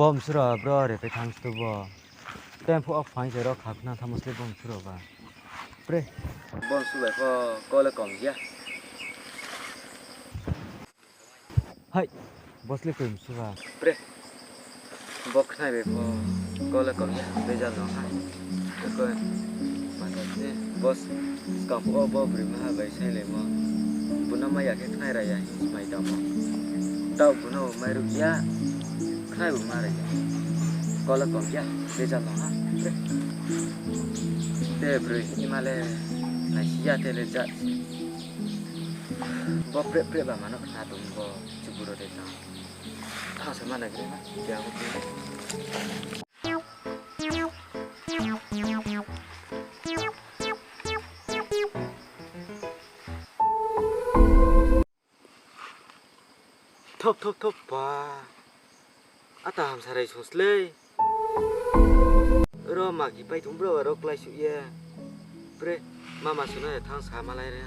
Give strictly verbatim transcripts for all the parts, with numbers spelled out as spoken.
Bo msu rao bro re pai thanng stu bo. Tempo off phaing se ro kha khna thamo sle bo msu rao ba. Pre. Bo msu bai pho kole kom ya. Hai, bo sle koi msu ba. Pre. Bo khnai bai pho kole kom ya, bejal no ha. Ko, mata se, bo skang pho bo broi maha bai sainglaimo. Buno maya khe khnai ra ya hing smai tamo. Tau buno mairuh ya, khnai bo ma ra ya. Kole kom ya, bejal no ha. Te broi ima le naisi ya te le jat. Bo pre pre ba mano khna tong bo chuburo de tang. Tha se ma nai gre na, kya bo pre. Thop, thop, thop, pa. Ata hamsa rai song slei. Ro magi pai thung bro, ro klái suh ye. Pre, mama suna ya thang sa malai re.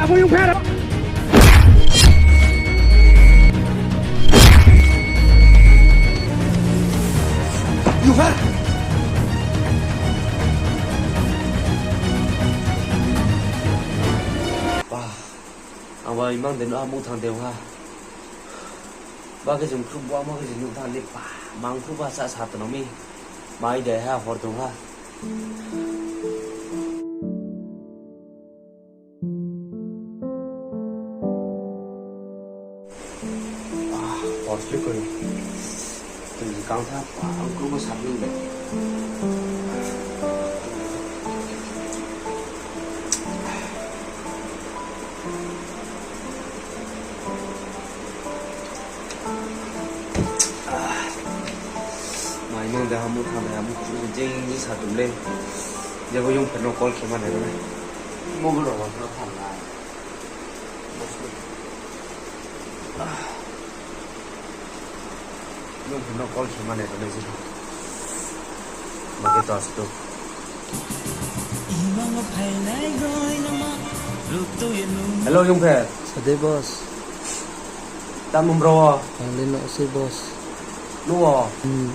Abo yung pher. Yung pher. Ba, ang ba imang de no amung thang de ha. Ba khe jung khruh bo amo khe jung nuh thang le pa, mang khruh ba sa sa tono mi. Mai de ha hor tong ha. Ah, hor sli koi. Tui kang tha, pa, ang khruh bo sa ni le. Mai mang de hamu thang de hamu khruh jeng jeng sa tum le. Jebo yung pher no call khe ma nai ro nai. Mo bo ro wa thang nai. Yung pher no call khe ma nai ro nai jebo. Ma khe to astu. Hello, yung pher. Sade boss. Tamo bro. Ang le no se boss. Nuh o. Hmm.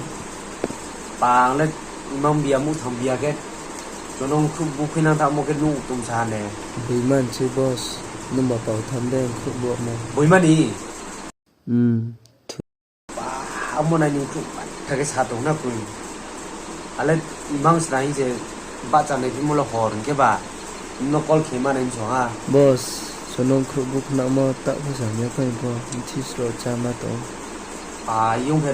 Pang le imang bia muh thang bia khe. Jono khruh bukhui nang tamo khe nuh tum sa ne. Boiman se boss. Nungba pau tham de khruh bo mo. Boiman ni? Hmm. Amo nai ni khruh pai tha khe sa tong na koi. Ale imang sna hing se bahcha nai phimo le hor hing khe ba no call khe ma nai song ha. Boss, sonong khruh bukhnamo tak pho sa ya kho pho, bchi sro chá ma tong. A, yung phe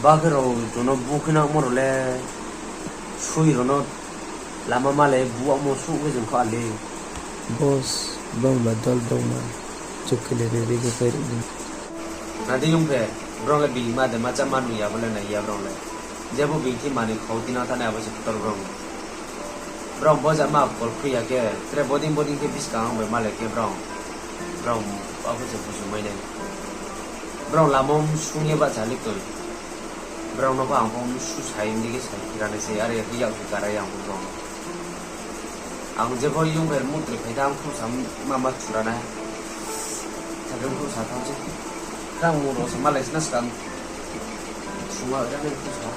ba khe rao jono bukhnamo rao le sui rao no lama ma le buamo suh khe jeng kho ale. Boss, bangma dol bangma chuk khe le re re khe pai ri di. Na di yung phe, brao le bini ma de ma chá ma nung ya bo le nai ya brao le. Jebo bini thi mani khau tina thanai abo se ktor brao. Brao bo ja ma kol khui ya khe, tre bodin bodin khe buskang ang bai ma le khe brao. Brao abo se busu mai nai. Brao lama sung ye bahcha le toi. Brao no pho ang pho msu sai di khe sai khe ra nai se, are ya khe yak khe kara yang pho brao. Ang jepho yung ber mutre phai tha, ang khruhsa ma ma chura nai. Thakhe khruhsa thanng se. Khe ang muro se malai sna skang. Suma ira nai khruhsa.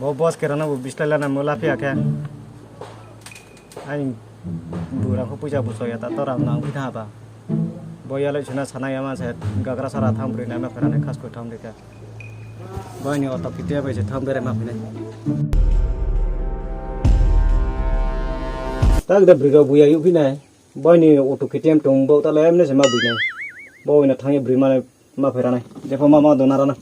Bo boss khe rao no bo bislái lana mo laphi ya khe. Aini bura pho poisa buso ya ta tora nang phi tha ba. Bo yalai suna sana ya man se gagra sara tham broi nai ma phera nai khas koi tham de khe. Bo ni auto kitia bai se tham bere ma phi nai. Tak da broi rao buya yu phi nai. Bo ni auto K T M tong bo ta le emne se ma bui nai. Bo ina thang ye broi ma nai. Ma phai ra nai. Jepho ma ma dona ra nai.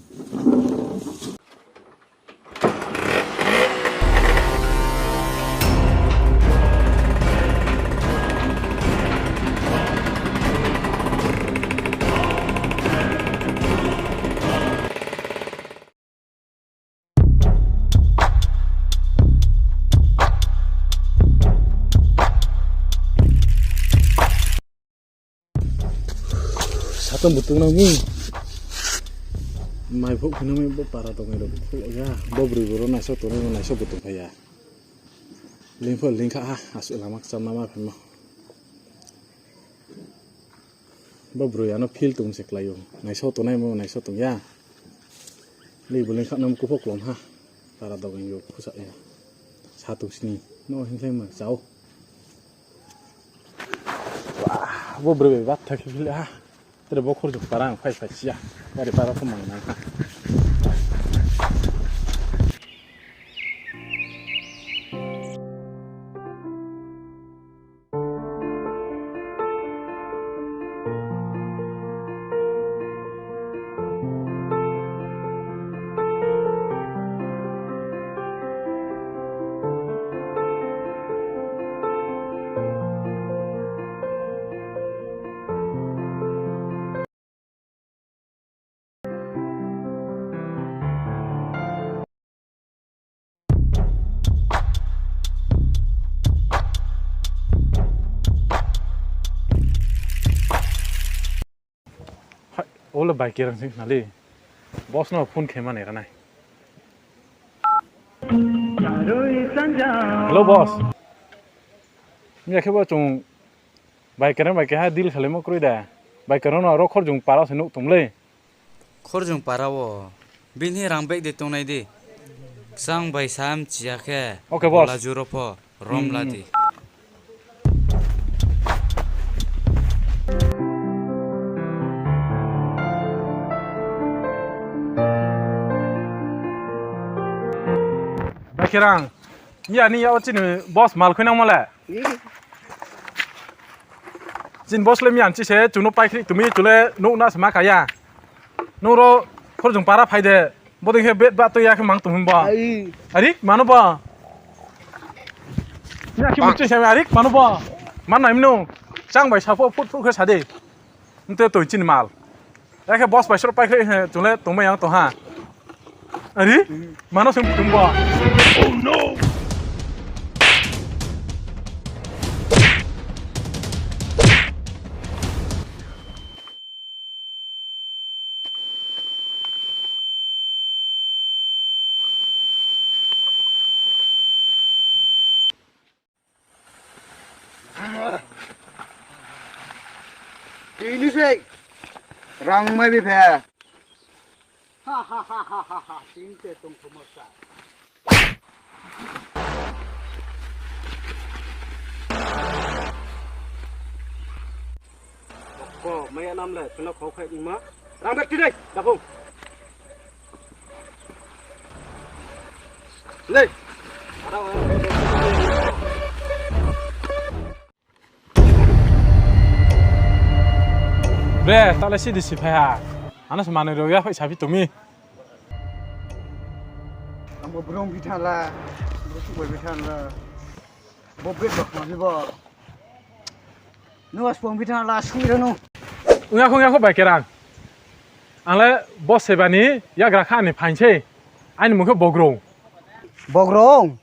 Hatong butung nang mi. Mai phuh phino mi bo para tong mi rao phuh ya. Bo broi bo ro naisao tongnai, naisao butung phai ya. Ling pho ling kha ha, asuh lama kcham ma ma phaimo. Bo broi ano feel tong se klái ou. Naisao tongnai mo, naisao tong ya. Lei bo ling kha nam kupho klom ha. Para dogan yo khusa ya. Sa tong sini. No hingkhlai ma chao. Wah, bo broi bai bat thak khe phil ha. Tere bo Khorjung para ang phai phai si ya. Gari para pho mang nang ha. Hai, o le bai kerang sing nali. Boss no phone khe mani ra nai. Hello, boss. Miya khe bo chung bai kerang bai keha deal khalaimo kroi de. Bai kerang no aro Khorjung para se nuh tong le. Khorjung para wo bini rang bag de tongnai di. Kchang bai sa mchiya khe. Okay, boss. Bola juro pho rom la di. Bai kerang, miya ni yag wo chini boss mal khuinangmo le. Chini boss le miya ni chi se chung no paikhri tumi chung le nuh na se ma ka ya. Nung ro Khorjung para phai de, bodei khe bet ba tui ya khe mang tong hing bo. Ari, mano bo. Miya khe mukti se ari, mano bo. Man nai mino, kchang bai sa pho phut phut khe sa di. Nte toi chini mal. Akhe boss bai sro paikhri he chung le tongmai yang tong ha. Ari, mano se mukti bo. Tini se rang mai bi phe. Tini se tongthomo sa. Ko maya nam le, pheno khau khai nima. Rang bag tinai, daphung. Lei. Be, ta le sidi si phai ha. Ano se manoi rao ya phai saphi tong mi. Amo brong bithang la, brong subai bithang la. Bo bag ba khna phi bo. Nung aspong bithang la sui rano. Ong ya kho, ong ya kho bai kerang. Ang le boss seba ni yagra kha ni phaing sei. Aini mung khe Bogrong. Bogrong?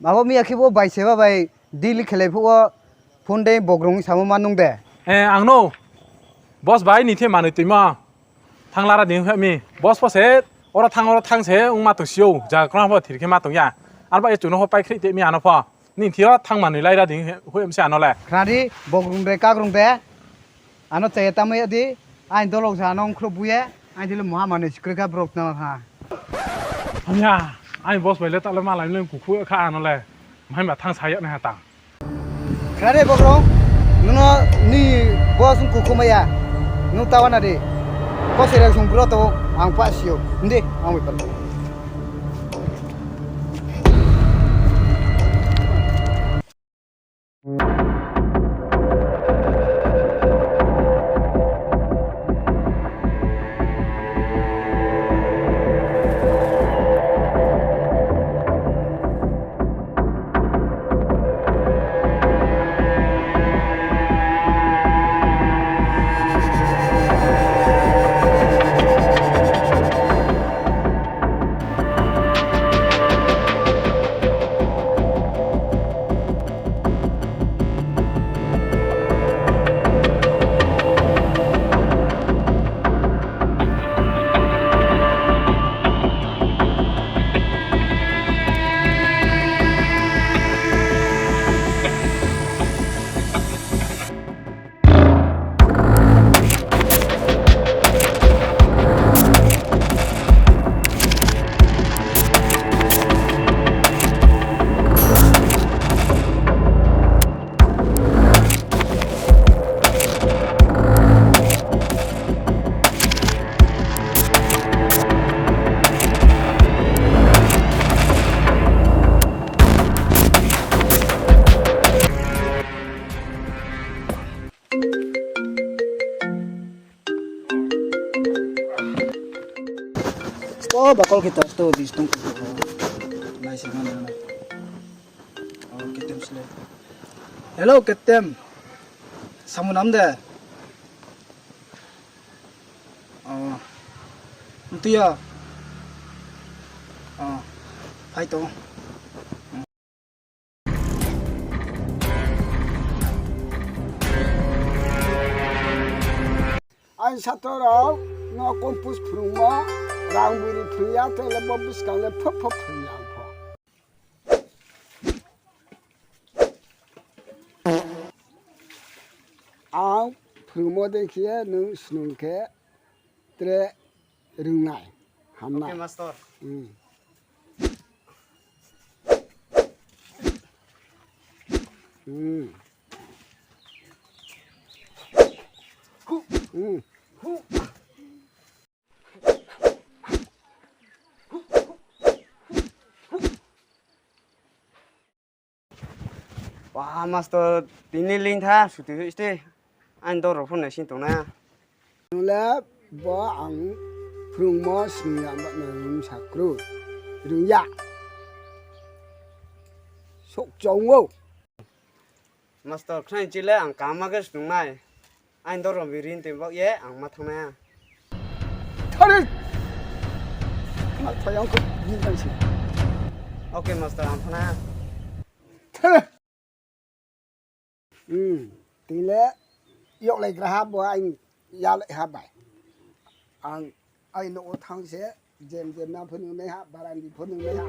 Abo miya khe bo bai seba bai deal khelai phuh wo phone de Bogrong samo ma nung de. Eh, ang no. Boss bai ni the manoi tuimo. Thang lara di hing phi mi. Boss pho se, oro thang, oro thang se, ong ma tong si ou. Jaga krona pho thir khe ma tong ya. Arba ye chung no pho paikhri te mi ano pho. Nini thing yo thang manoi lai ra di hing phi mi se ano le. Khna di, Bogrong de, Kagrong de. Ano chaya tamo ya di. Aini dolok sa ano ongkhrouh bu ye. Aini thing le muha manoi se kroi kha brok no ha. Hamya, aini boss bai le ta le malai le kukhu kha ano le. Mahai ma thang sa ya nai ha tang. Khna di Bogrong, nung no ni boss ong kukhu mai ya. Nung ta wana di. Boss se rang sung bro to ang pa si ou. Ndi, ang bai pal. O, ba call khe to, to, dis tong. Nai se mana na. O, Ketem sle. Hello, Ketem. Samu nam de? O. Ntu ya. O. Phai to. Aini satro rao no compose phrungmo, rang biri phrung ya, tele bo buskang le pho pho phrung ya ang pho. Ang phrungmo dei khe nung snung khe tre rung nai, ham nai. Okay, master. Hmm. Hmm. Hmm. Wa, master, tini ling tha, suti hoih ste. Aini dor rao pho naising tongnai. Nung le bo ang phrungmo snung ya ba no rung sa kroi. Rung ya. Sok chong ou. Master, khnai chi le ang kaham khe snung nai. Aini dor rao biri tei baoh ye ang ma thanng nai. Thari! Khna thoi ang khe bini tang si. Okay, master, ang thanng nai. Thari! Hmm, tini le yoklai gra ha bo aini yalai ha bai. Ang aini nouh wo thanng se, jem jem na pho nung nai ha, barandi pho nung nai ha.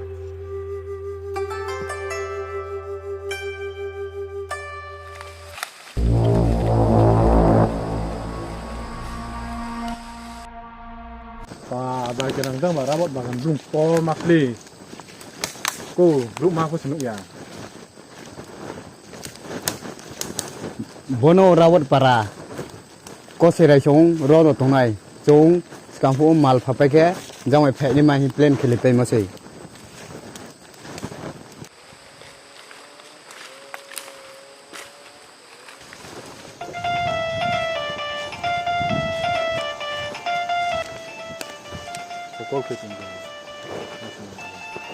Pa, bai khe nang jang ba rabot bagan blung ktor ma kli. Ko, brouh ma pho se nuh ya. Bono Rawat para. Kose rai chung ro no tongnai. Chung skang phuh wo mal phapai khe, jang bai phainaima hing plan khe le paimo sei.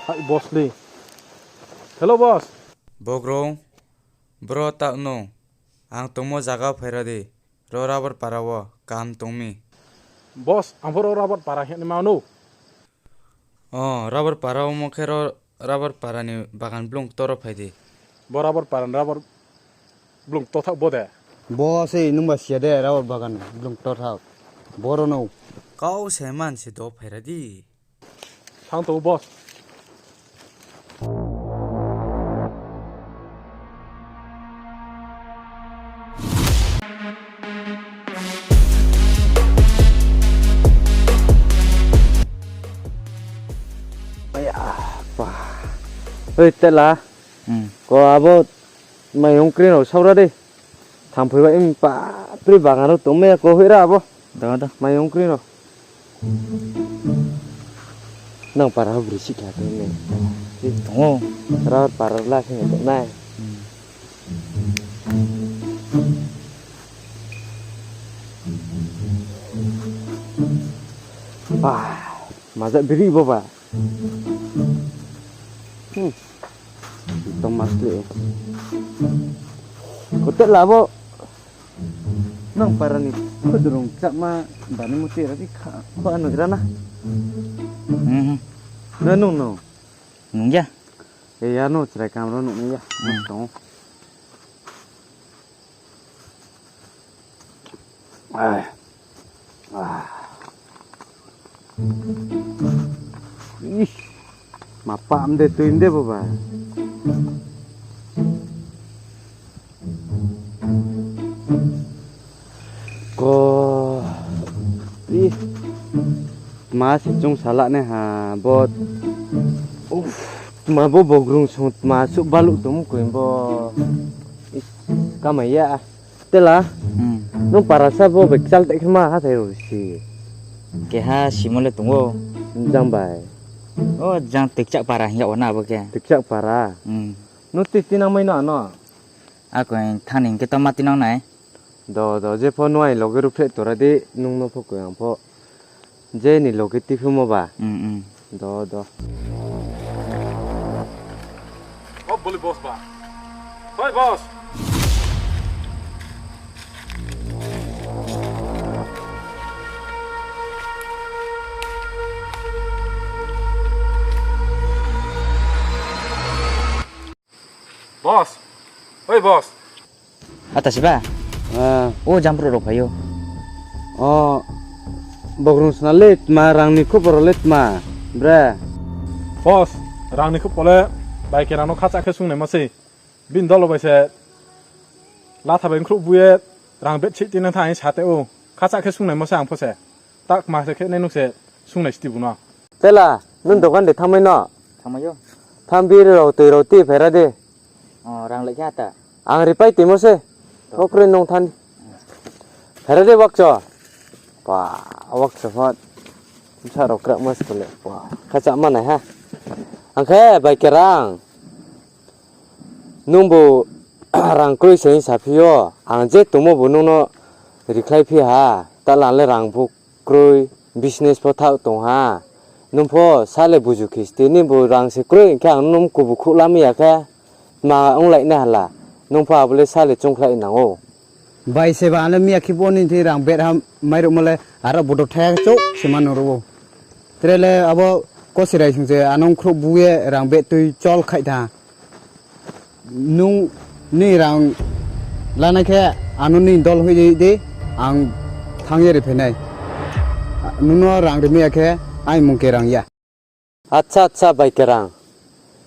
Hai, boss le. Hello, boss. Bogrong, bro ta no. Ang tongmo zaga phai ra di. Ro Rabar para wo kaham tong mi. Boss, ang pho ro Rabar para hing ni ma no. O, Rabar para wo mo khe ro Rabar para ni bagan blung ktor wo phai di. Bo Rabar para ni Rabar blung ktor thaoh bo de. Bo se nung ba sia de Rabar bagan blung ktor thaoh. Boro no. Kau se man se do phai ra di. Thanng tong ou, boss. Aya, pa. Oi, Tela. Hmm. Ko abo mayong kri rao saura de. Thamphoi bai, em, pa, pri bagan rao tongmai ya, ko hoih ra abo. Da, da. Mayong kri rao. Nang para ho bri si kha tong ne. Tong ou. Ra para la khe tong nai. Hmm. Ah, maja biri bo ba. Hmm. Tong mas le. Kote labo. Nang para ni khudrung chakma bani muti ra di kha, kho anu gra na. Hmm. Na nung no. Nung ya. E ya no chrai kamro nung ya. Hmm. Tong. Ai. Ah. Ih. Ma pam de tuim de bo ba. Ko. Ih. Ma se chung sala ne ha bot. Uf. Ma bo bogrung song ma su balu tum kuin bo. Ih. Kamai ya. Tela, hmm, nung para sa bo bai kchal tei khe ma ha thai ro si. Keha simo le tong ou. Jang bai. O, jang Tikchak para hing yag wo na abo khe. Tikchak para? Hmm. Nung tui tinang mai no ano? Ako thani hing khe to ma tinang nai. Do, do, je pho nung ai loge ruhphreh tora di, nung no pho koi ang pho. Je ni loge tiphimo ba. Do, do. O boli boss ba. Hoi boss. Boss. Oi boss. Ata siba? O jampru rao phai ou. O, bogrung sna le tma, rang ni khupor le tma, bre? Boss, rang ni khupor le bai kerang no khacha khe sungnaimo se. Bini dolo bai se latha bai khruh bu ye rang bed sih tinang tha hing sa te ou. Khacha khe sungnaimo se ang pho se. Takma se khe nai nung se sungnai sti bu no. Tela, nung dokan de thanngmai no? Thanngmai ou. Thanng biri rao tui rao ti phaira di. Rang lai khe ata. Ang ripai timo se. Bo kroi nung thanng di. Phaira di wakcho. Pa, wakcho pho. Bsa rao kra mas kole. Pa, khacha manai ha. Ang khe bai kerang. Nungbu rang kroi se hing saphi ou, ang je tongmo bu nung no rikhlaiphi ha, ta lang le rang bu kroi, business pho thaoh tong ha. Nung pho sa le buju khisti, nini bu rang se kroi hing khe ang nung kubu khouh lamai ya khe, tma onglai nai hala, nung pho abo le sa le choungkhlai nang ou. Bai se ba ang le miya khe bo nini thing rang bed ha mairuhmo le, aro bodo thai chouh se ma nung ruh ou. Tre le abo kosirai sung se anung khruh bu ye rang bed tui chol khaih tha. Nung ni rang lanai khe ano ni dol hoih di, ang thanng ye ri phai nai. Nung no rang rimai ya khe aini mung kerang ya. Acha, acha, bai kerang.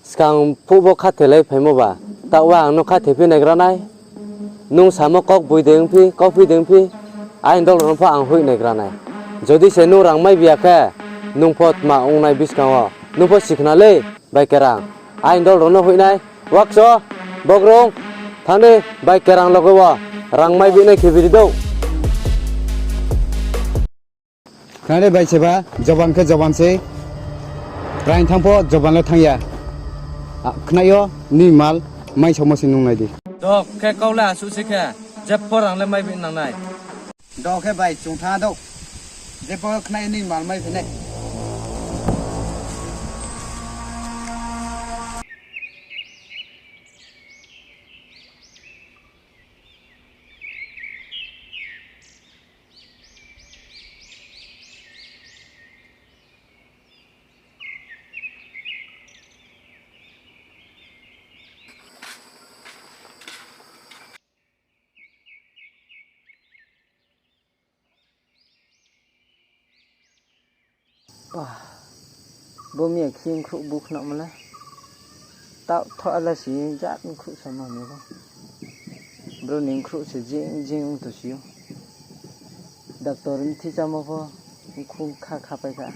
Skang phuh bo khathelai phaimo ba, taoh wa ang no khathe phi naigra nai. Nung samo kau boi de ongphi, kauphi de ongphi, aini dol rao no pho ang hoih naigra nai. Jodi se nung rang mai bi ya khe, nung pho tma ong nai buskang wo. Nung pho sikhna le, bai kerang. Aini dol rao no hoih nai. Wakcho, bogrung, thanng di, bai kerang loge wo. Rang mai bi nai khe biri douh. Khna di bai seba, joban khe joban se. Praing thanng pho joban le thanng ya. Khna yo, ni mal, mai samo se nung nai di. Do khe kau le asuh se khe, jepho rang le mai bi nang nai. Do khe bai chung thanng douh. Jepho khna ni mal mai phi nai. Bo miya khe ongkhruh bu khna mo le. Taoh thoh ala si jat ongkhruh sa ma mi bo. Bro ni ongkhruh se jing jing ong to si ou. Doctor mthi chámo pho ongkhruh kha khapai kha.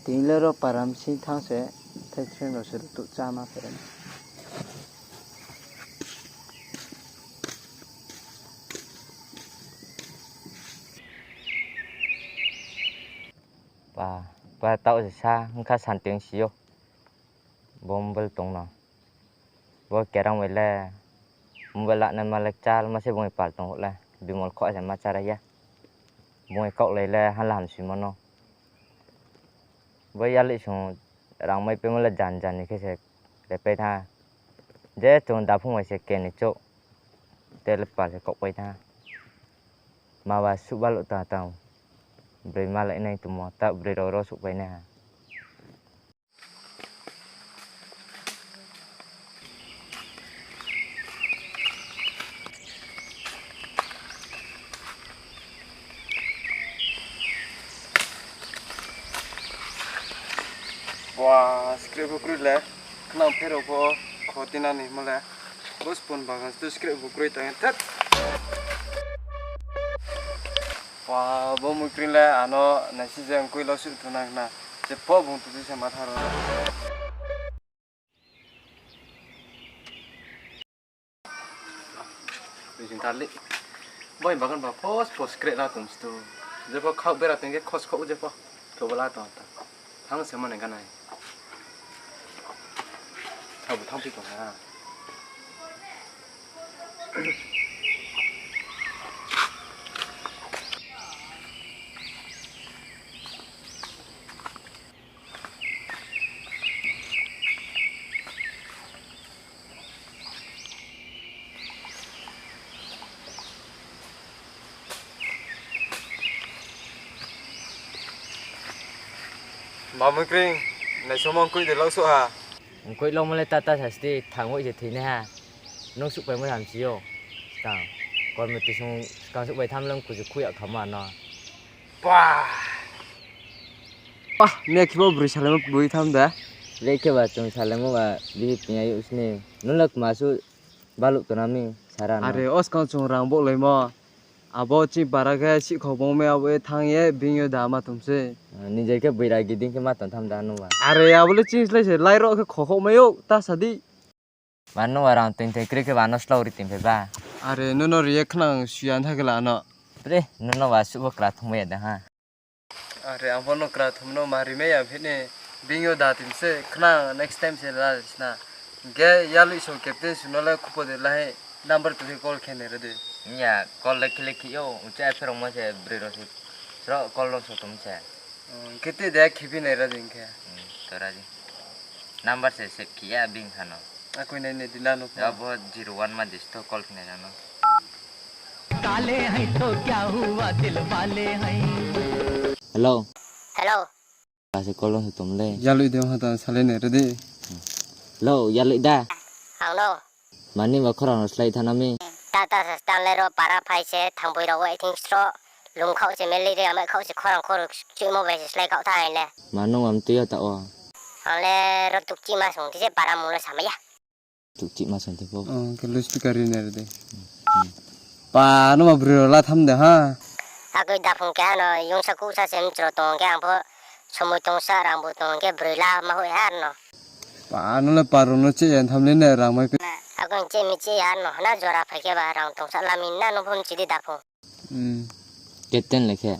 Tini le ro param si thanng se, thai thren rao se ruhtuh cháma pherem. Pa, pa taoh se sa, ongkha santi ong si ou. Bo mobile tong no. Bo kerang bai le, mobile lanai ma le kchal ma se bung pal tong le, bimol khoh se ma chárai ya. Bung kaohlai le hala hamsimo no. Bo yalih sung rang mai paimo le jan jan ni khe se repai tha. Je chung daphung bai se keni chouh. Te le pal se kaohpai tha. Ma ba suh baluh ta tang. Broi malai nai tongmo, ta broi rao ro suhpai nai ha. Ba, script bo kroi le, khnang pherao pho, kho tinani himo le, bo spoon bagan stu script bo kroi tang thet. Ba, bo mui kroi le, ano naisi je ongkui lo suh thunang na, jepho bung tutu se matha ro. Bising tharli. Boi bagan ba pos pos kreh la tong stu. Jepho khau bera tong khe khos khau jepho. Thobo la tong ta. Thang se mane ganai. Thabo thang pi tong ha. Mamui kring, naisomo ongkoi de lau souh ha. Ongkoi lomo le tata sasti thang hoih se thoinai ha. Nung souhpaimo hamsi yo. Skang, kormo tisung skang souhpai tham le kuju khui yag khamo no. Ba! Ba, miya khibo broi salaimo boi tham da. Le kheba chung salaimo ba bihi pingya yo sini. Nung le kma suh baluh tona mi sara no. Are, o skang chung rang boh laimo. Abo chini para khe sihkhau bong mi abo ye thang ye bing yo da ma tong se. Nijai khe boira giding khe ma tong tham da nung ba. Are, abo le chini slái se lai ro khe khokhouh mai ou, ta sa di. Ma nung ba rang toing toing kri khe ba no slái ri toing phai ba. Are, nung no ri ye khnang suya tha khe la no. Pre, nung no ba suh bo kra thung mai ya da ha. Are, ang pho no kra thum no ma ri mai ya phit ni bing yo da toing se khnang next time se la sna. Ge yaloi so captain su no le khupo de la he number tu khe call khe nai ra di. Miya call le khe le khe yo, ucha pherong mo se broi ro se. Sro call no so tum se. Khe te de khe phi nai ra di khe. Tora di. Number se save khe ya bing ha no. Akoi nai nai di la no. Abo zero one ma dis to call khe nai ra no. काले हैं तो क्या हुआ दिल वाले हैं। Hello. Hello. Ase call no se tum le. Yaloi de ha ta salai nai ra di. Hello, yaloi da. Ang no. Mani ba khorang no slái thanng na mi. Ta ta sa tang le ro para phai se thangboi rao wai thing sro. Lung khaoh se meli re amai khaoh se khorang khor chuimo bai se slái khaoh tha hai le. Ma nung am tui yo ta o. Ang le ro tukchih ma song thi se para mung le samai ya. Tukchih ma song thi pho. Khe loudspeaker ri nai ra di. Pa, nung ma broi ro la tham de ha. Akoi daphung keha no yongsa kuhsa se mchro tong khe ang pho somoi tongsa rang bu tong khe broi la ma hoih ha no. Pa, nung le pa rao no cheh ya tham le ne rang mai khe. Akoi cheh mi cheh ya no, na jora phai khe ba rang tongsa la mi na nung pho mchi di daphung. Captain le khe?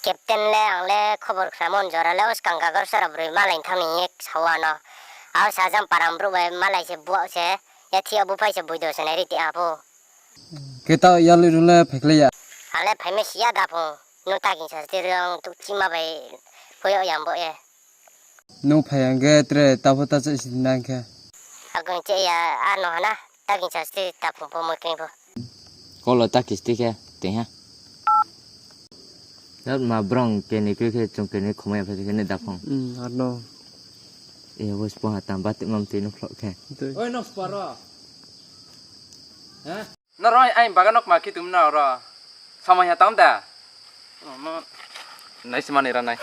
Captain le ang le khobor khnamo jora le o skang gagar sara broi malai thanng ni ye sao ano. Ao sajang param brouh bai malai se buah se, yathi abo phai se boido se nai ri ti abo. Khe ta yaloi rao le phaikhlai ya? Ang le phaimai si ya daphung, nung ta kingsa se ri ang tukchihma bai phoih yag yang bo ye. Nung phai yang khe tre ta pho ta cheh si nang khe. Akoi cheh ya ano hana, ta kingsa se ta phung pho moi kring pho. Kolo ta kisti khe, tei ha. Dap ma brong keni kri khe chung keni khomai ya phai khe ne daphung. Ano. E, bo spo ha tam ba tui mam tui no phlok khe. Oi, nok spo ro. Nrao aini bagan no kma khe tongmi nrao ro? Samai ha tang da? Nai se mani ra nai.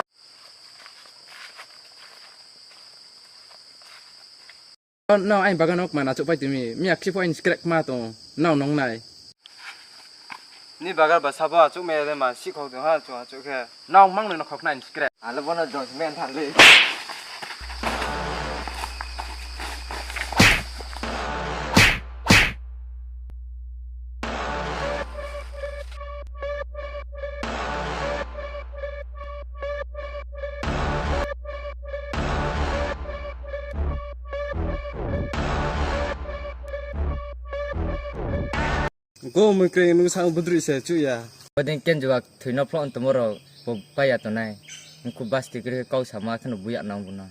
Nrao aini bagan no kma achouh pai tongmi? Miya khe pho aini scrap kma tong, nrao nung nai. Ni bagan ba sabo achouh mai ya le ma sihkhau tong ha, chung achouh khe. Nrao mang noi no khau khna aini scrap. Ale bo no jong se men tha le. Go mui kre nung sang budrui se chuh ya. Bodei kenjua thoi no phlok tongmo rao bo pai ya tongnai. Nung khu basti kri khe kau sama khe no buya nang bu no.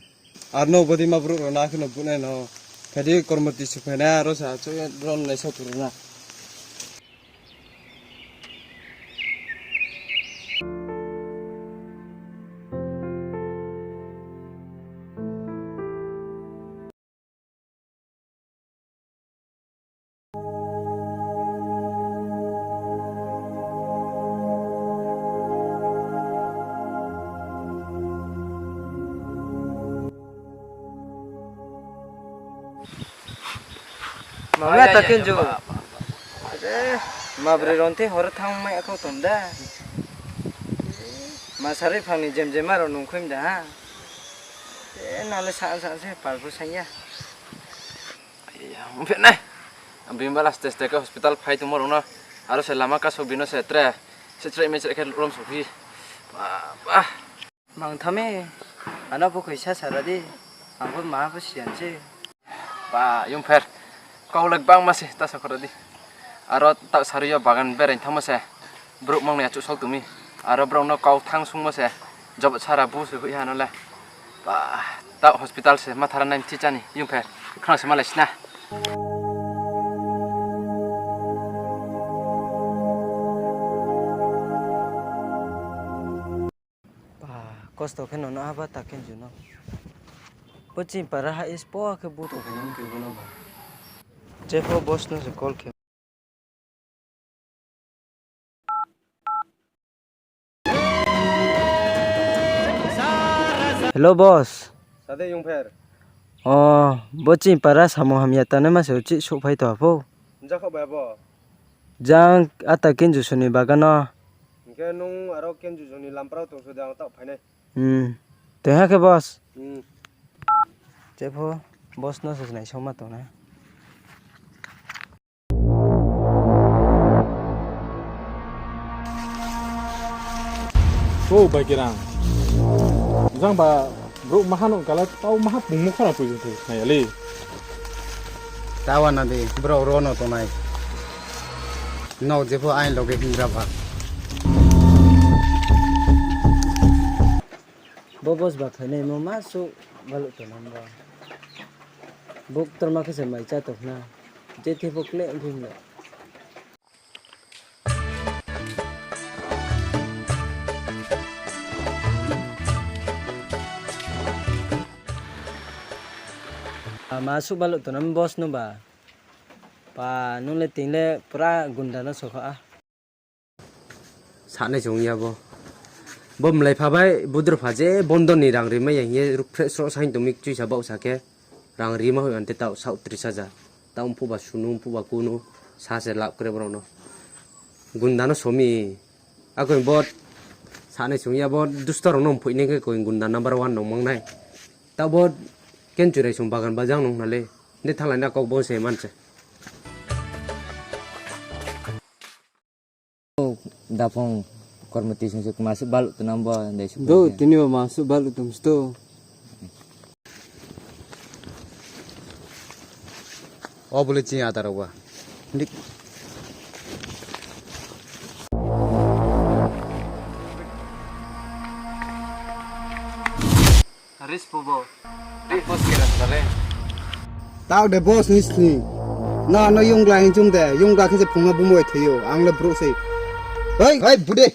Ar no bodei ma brouh rao na khe no bunai no. Phai di kormo tisi phai na aro sa chuh ya ron nai sa turu na. Mama ta kenjo. Are, ma bre ron the hor thang mai akho tom da. Ma sari phang ni jem jem aro nung khuim da ha. E, nang le sa sa se pal pho sang ya. Ongphi nai. Bini bala stage stage khe hospital phai tongmo rao no. Aro se lama kaso bino se tre. Se tre me tre khe lom sophi. Ba, ba. Mang thame. Ano bo koi sa sara di. Ang bo ma bo siyan se. Ba, yong pher. Kau le gbangma se ta sa khora di. Aro ta sari yo bagan berai thangmo se. Brouh mang ni achouh sol tongmi. Aro brouh no kau thang sungmo se. Job sara bu se hoih ha no le. Ba, ta hospital se ma thara nai mthi chani. Yong pher. Khna se malai sna. Ba, Boss to khe nono aba ta kenju no. Bo chini para ha is po khe bu to khe nang khe bo no ba. Jepho boss no se call khe. Hello boss. Sade yong pher. O, bo chini para samung hamya tanai ma se uchih souhphai to apho. Jakho bai bo. Jang ata kenju soni bagano. Hingkhe nung aro kenju soni lamprao tong sode ang taoh phainai. Hmm. Tei ha khe boss. Hmm. Jepho boss no se naisoma tongnai. O bai kerang. Jang ba brouh maha no kala tau maha pungmo khorang pui jing thai khna ya le. Tawa na di, brouh ro no tongnai. Nok jepho ain loge hingra ba. Bo boss ba phainai mo ma suh baluh tongnai bo. Buk torma khe se mai cha tong khna. Je the bo kle ongphi le. Ma suh baluh tongnai boss no ba. Pa, nung le tini le pura gunda no sokha a. Sanai se ong ya bo. Bo mlai pha bai budro pha je bondon ni rang rimai ya hing ye rukphreh sroh saing tong mi kchuisa baoh sa khe. Rang rima hoih ante taoh saoh tris hajar. Taoh mphuh ba sunu, mphuh ba kunu, sa se lap kre borok no. Gunda no somi. Akoi bo sanai se ong ya bo dusto rok no mphoih nai khe koi gunda number one nong mang nai. Taoh bo kenchurai song bagan bajang nong khna le. De thanglai na kok bo se man se. Daphang kormo tisung se ma suh baluh tongnai bo, dei suh. Do, tini bo ma suh baluh tong sto. O bole chini ada rok ba. Dik. Ris pubo. Ris boss kira sale. Taoh de boss ni sni. Na, no yongla hing chung de, yongla khe se phungma bumo thoi yo, ang le brouh se. Hei, hei, bude.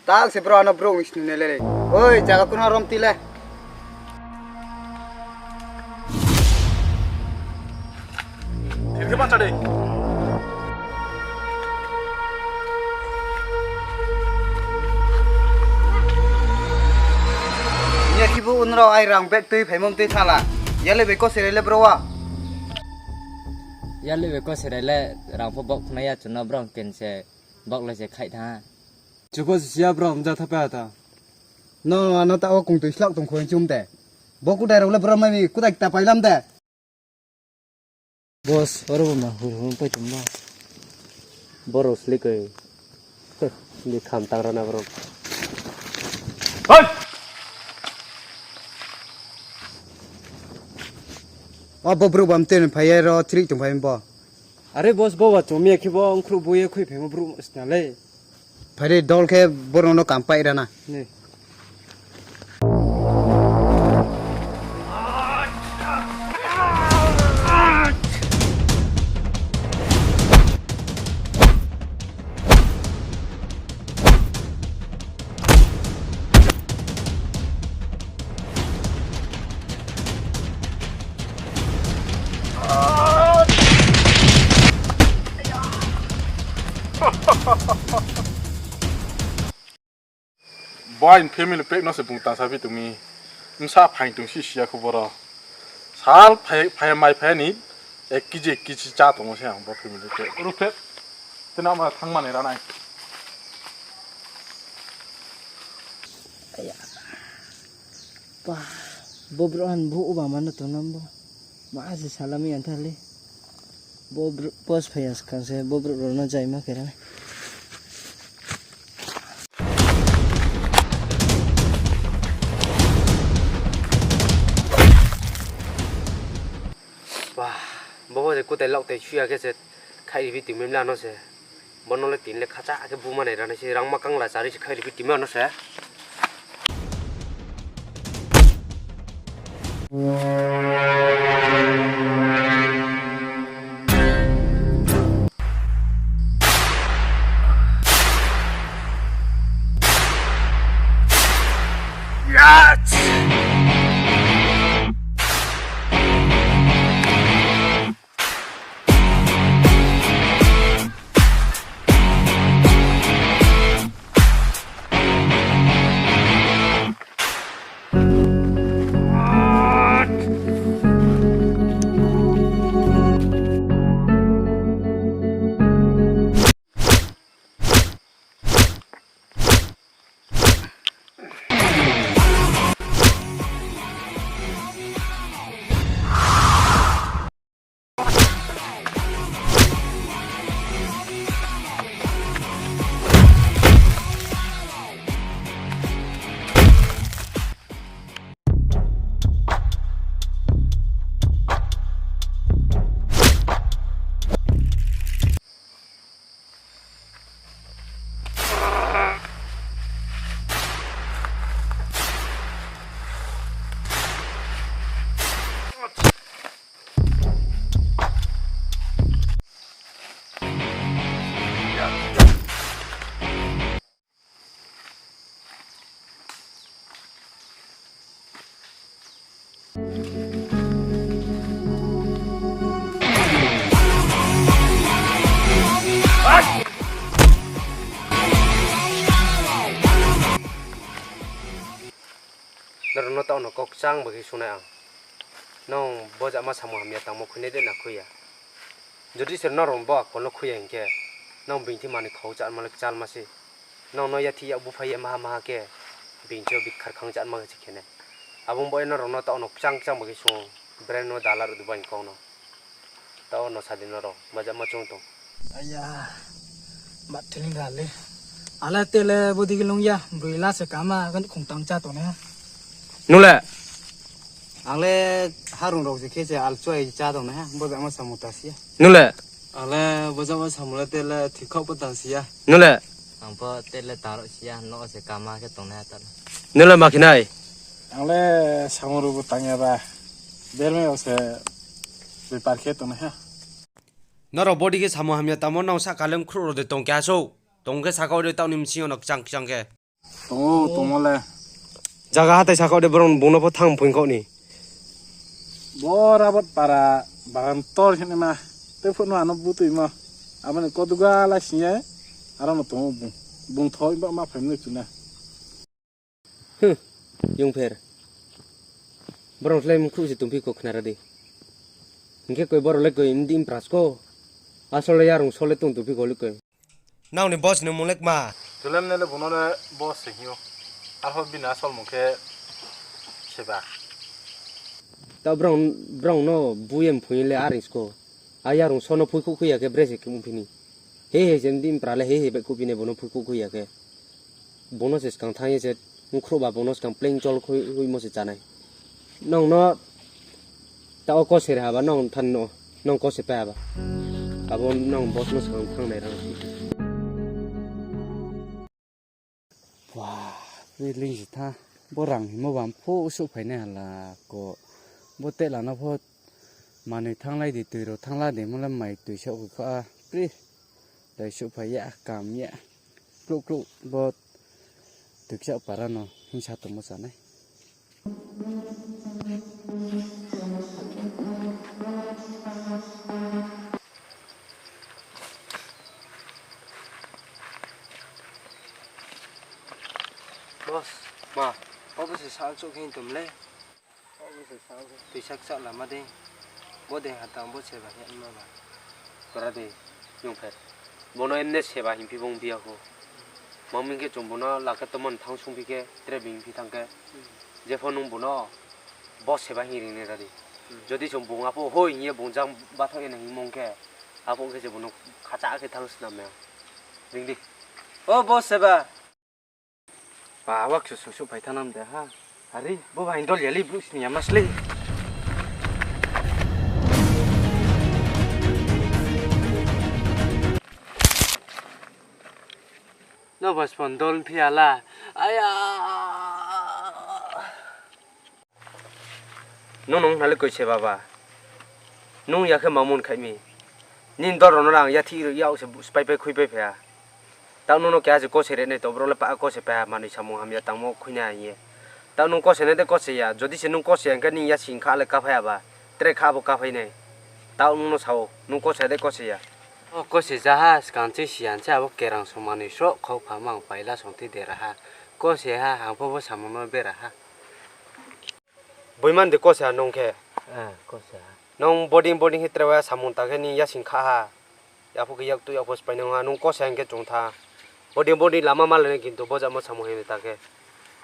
Tak se bro, ano brouh ni sini le le. Oi, jaga kuna rom ti le. Thir khe ma cha de. Ni akhe bo unrao ai rang bag tui phaimung tui thala. Yale bai ko serai le bro wa. Yale bai ko serai le rang pho bok khna ya chuna bro ken se. Bok le se khai tha. Chubo se sia bro mja tha pa ta. No, ano ta o kung tui slak tong khoi chum de. Bo kudai rao le bro mai mi kudai ta pailam de. Boss, oro bo ma hur hur pai tong ba. Boro sli koi. Ni kham tang rana bro. Hoi! O bo bro bam ten phai ro chrik tong phai bo. Are boss, bo wa chom ya khe bo ongkhruh bo ye khui phaimo brouh sna le. Phai de dol khe borok no kam pai rana. Ni. Bo aini family pack no se bung tangsa phi tong mi. Bsa phaing tong si siya kho boro. Sal phai, phai mai phai ni ek kg, ek kg chá tongo se ang bo family pack. Ruphe, tena ma thang mani ranai. Pa, bo brouh han bo uba mano tong nam bo. Ma se salami anthali. Bo brouh pos phai ya skang se, bo brouh rao no jai ma khe rani. Ba, bo bo je kutai lok tai suya khe se khai ri bi tui mem la no se. Bo no le tin le khacha khe bu manai rani se rang ma kang la chari se khai ri bi tui ma no se. Nrao no taoh no kau kchang bai khe sungnai ang. Nrao bojama samung hamya tangmo khuinai de na khui ya. Jodi se nrao bo akol no khui ya hing khe, nrao bini thing manoi khau chánma le kchalma se. Nrao no yathi yak buphai ye maha maha khe, bini thing yo bikharkhang chánma khe se khe nai. Abo ong bo ye nrao no taoh no kchang kchang bai khe sung, brain no dala ruh dubai kau no. Taoh no sa di nrao, bojama chung tong. Aya, ma thing ra le. Ale te le bodi khe lung ya, broi la se kama gan khongtang chá tong nai ha. Nung le? Ang le harung rao se khe se alchuai chá tong nai ha, bojama samung ta si ya. Nung le? Ang le bojama samung le te le thikhaoh pho tang si ya. Nung le? Ang pho te le tang rao si ya, no se kama khe tong nai ha ta le. Nung le ma khe nai? Ang le samung rao bo tang ya ba, bermai rao se bepar khe tong nai ha. Nrao bodi khe samung hamya tangmo nrao sahka le mkhrouh rao de tong khe asouh. Tong khe sakau de taoh ni bsing yo no kchang kchang khe. Tong ou, tongmo le. Jaga hathái sakhaoh de, brao bung no pho thanng phoing khaoh ni. Bo Rabot para bagan tor hing naima. Tei phuh no ano butuimo. Abo ni koduga lai sing ye. Aro no tong ou bung. Bung thoi ba ma phai mnoi chu na. Hm, Yongpher. Brao slái mkhrouh se tongphi kho khnara di. Hing khe koi brao le koi mdi mpras kho. Asol le yarung sol le tong tongphi kho le koi. Nrao ni boss ni mmung le kma? Tulem ne le bung no le boss se hing ou. Arpho bini asol mmung khe Seba. Taoh brao, brao no bui ye mphui le aring sko. A yarung so no phuikhouh khui ya khe bre se khe ongphi ni. He he se mdi mpra le he he baihkhouh phi nai bung no phuikhouh khui ya khe. Bung no se skang thanng ye se, mkhrouh ba bung no skang plain chol khui hoihmo se chá nai. Nrao no taoh wo kose ri ha ba, nrao than no, nrao kose pai ha ba. Abo nrao boss no skang thanng nai rang si. Wa, bri ling si tha. Bo rang hingmo ba mphuh souhphai nai hala ko. Bo tehla no pho manoi thannglai di, tui rao thanngla di, mo le mai tui saoh khe kho a, bri. Dai souhphai ya, kam ya. Klouh klouh bo tui kchaoh para no hingsa tongmo chá nai. Boss, ma, obo se sal chouh khe tong le. Tuisa kchah lama dei. Bo dei hatang bo seba hing ma ba. Kora dei, Yongpher. Bo no emne seba hingphi bo ongphi ya kho. Mami khe chung bo no laka tomon thanng sungphi khe, tre bini phi thanng khe. Jepho nung bo no bo seba hing ring nai ra di. Jodi chung bung apho hoi hing ye bung jang bathaoh ye na hingmo ong khe, apho ong khe je bo no khacha khe thanng snam ya. Ring di. O bo seba. Ba, wa ksu sung souhphai thanam de ha. Ari, bo ba hing dol ya li, brouh sini ya ma sle. No ba spon dol phi ya la. Aya. Nung nung hna le koi se baba. Nung ya khe mamon khai mi. Nini dol rao no le ang yathih yak se spaipai khuipai phai ha. Taoh nung no keha se kose ri nai to, brouh le pah kose pai ha, manoi samung hamya tangmo khui nai hing ye. Taoh nung kose nai de kose ya, jodi se nung kose ya hing khe nini yasing kha le kaphai ya ba, tre kha pho kaphai nai. Taoh nung no sa ou, nung kose ya de kose ya. O kose ja ha, skang chi siyan se abo kerang song manoi sroh khau pha mang paila song thi dera ha. Kose ha, ang pho bo samung no bera ha. Boiman de kose ha nung khe. Nung boding boding khe tre wa samung ta khe nini yasing kha ha. Yapho khe yak tu yapho spai nung ha, nung kose ha hing khe chung tha. Boding boding lama malai nai kintu bo jamo samung hing ta khe.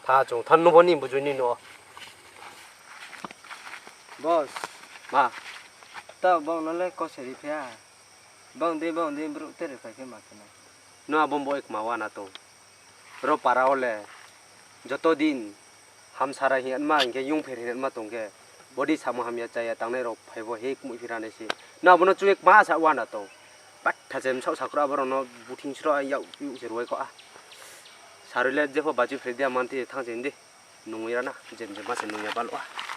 Tha chung tha nung pho ni bujui ni no. Boss. Ma. Taoh bang no le kose ri phi ha. Bang dei bang dei brouh tere phai khe ma khe nai. Nung abo bo kma wana tong. Ro para wo le joto din hamsara hing ma hing khe yungpher hing ma tong khe. Bodei samung hamya chaya tangnai rao phai bo he kmui phi ra nai se. Nung abo no chung ye kma sa wana tong. Patha je msaoh sakro abo rao no buthing sroh yak yuk se ruai kho a. Sarui le jepho bachu phre dia manti thanng se hing di. Nung ya na, jem jem ma se nung ya bal a.